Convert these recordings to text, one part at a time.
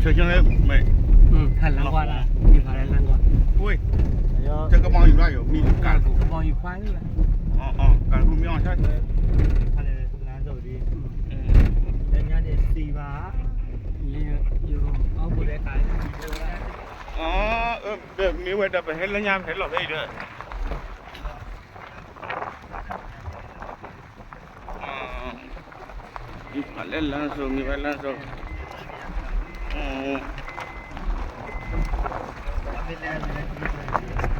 ဆၢကၠီန့ၣ်မဲာ်, ဟဲလၢကွၢ်လၢ ယဖးလၢလၢကွၢ်, ဝ့ၢ်, ကကမီၤယူၤရၣ်ယိၤ မံၤကး, ကမီၤယူၤခွါလၢ, ကးမံၤအီၤဆၢ, ဖးလၢလၢကွၢ်ဒ်, လၢညါန့ၣ်သံဘၣ်, ယအီၣ်ဘူးဒဲးကး, မ့ၢ်ဝဲဒီးပဟဲလၢညါ ပဟဲလီၤဖဲအံၤဒီး မ့ၢ်ဝဲလၢစိ, မ့ၢ်ဝဲလၢစိ,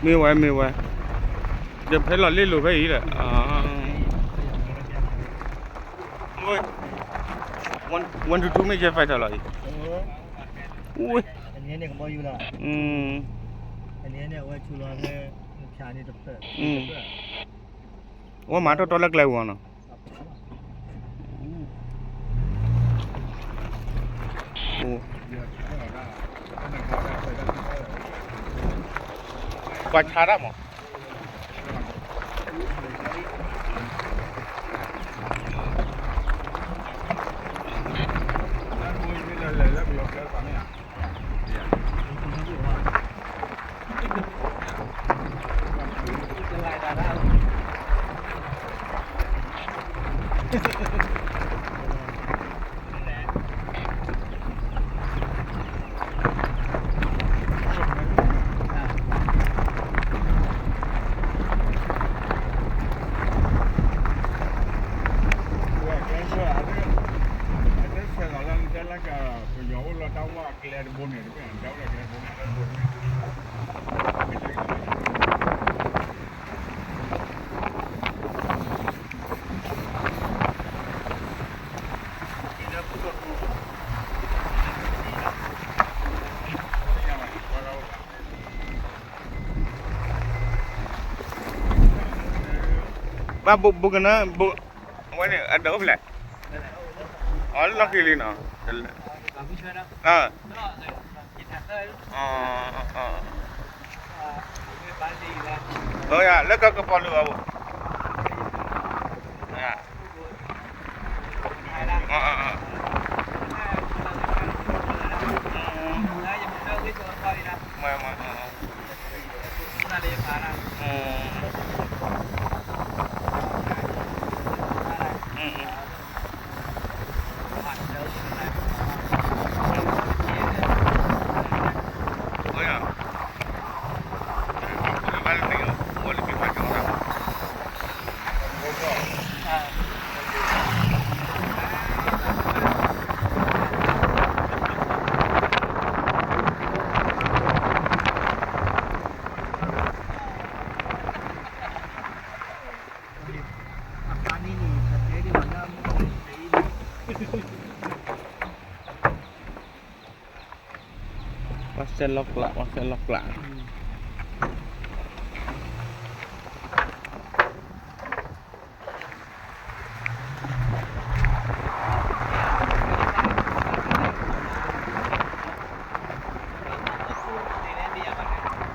မ့ၢ်ဝဲ မ့ၢ်ဝဲ, ဒီးဖဲလီၤလ့ၣ်လိၤဖဲအံၤဒီး, one two two မ့ၢ်ယဲ fighter လီၤအံၤ, အဝဲမၤထီၣ်ထီၣ်လၢကျဲပူၤနီၤ, ပှၤဆါတၢ်မး, ဘၣ်ဘိကနၢ, အဝဲန့ၣ် အဒၢးအိၣ်ဖျဲၣ်, အီၤလီၢ်ခံလံနီၤ, လၢကကပီၤလုာ်အီၤဘိ, ဝါစဲလီၤကျး, ဝါစဲလီၤကျး. အီ ထနီၤဧါ, နီၢ်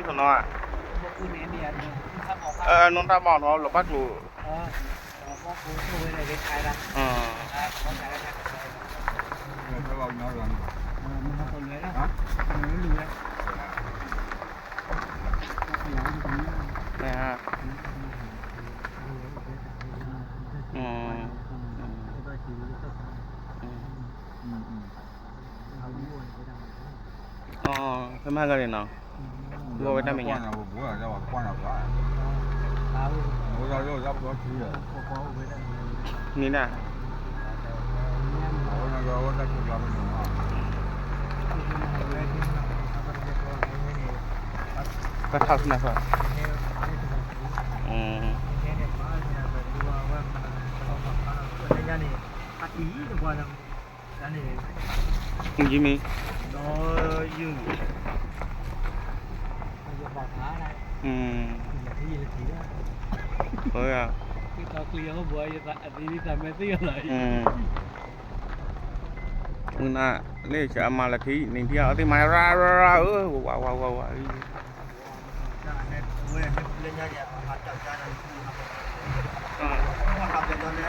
တၢ်ဘီၣ်နီၤ လီၤဘၣ်ကျိၤ. မ့ၢ် မၤဂၤန့ၣ်နီၤ, ဂီၤဝဲတၢ်မဲာ်ညါ, န့ၣ်ဒၣ်, ပထီၣ်နၤဃီ, ယမံၤ, မုၢ်နၤလၢဆၢအမၤလၢခံန့ၣ် ဒ်အီၤသ့ၣ်မၤရၢရၢဧၢ, ဝဝဝဝဝ, အဝဲကံလၢာ်လံ,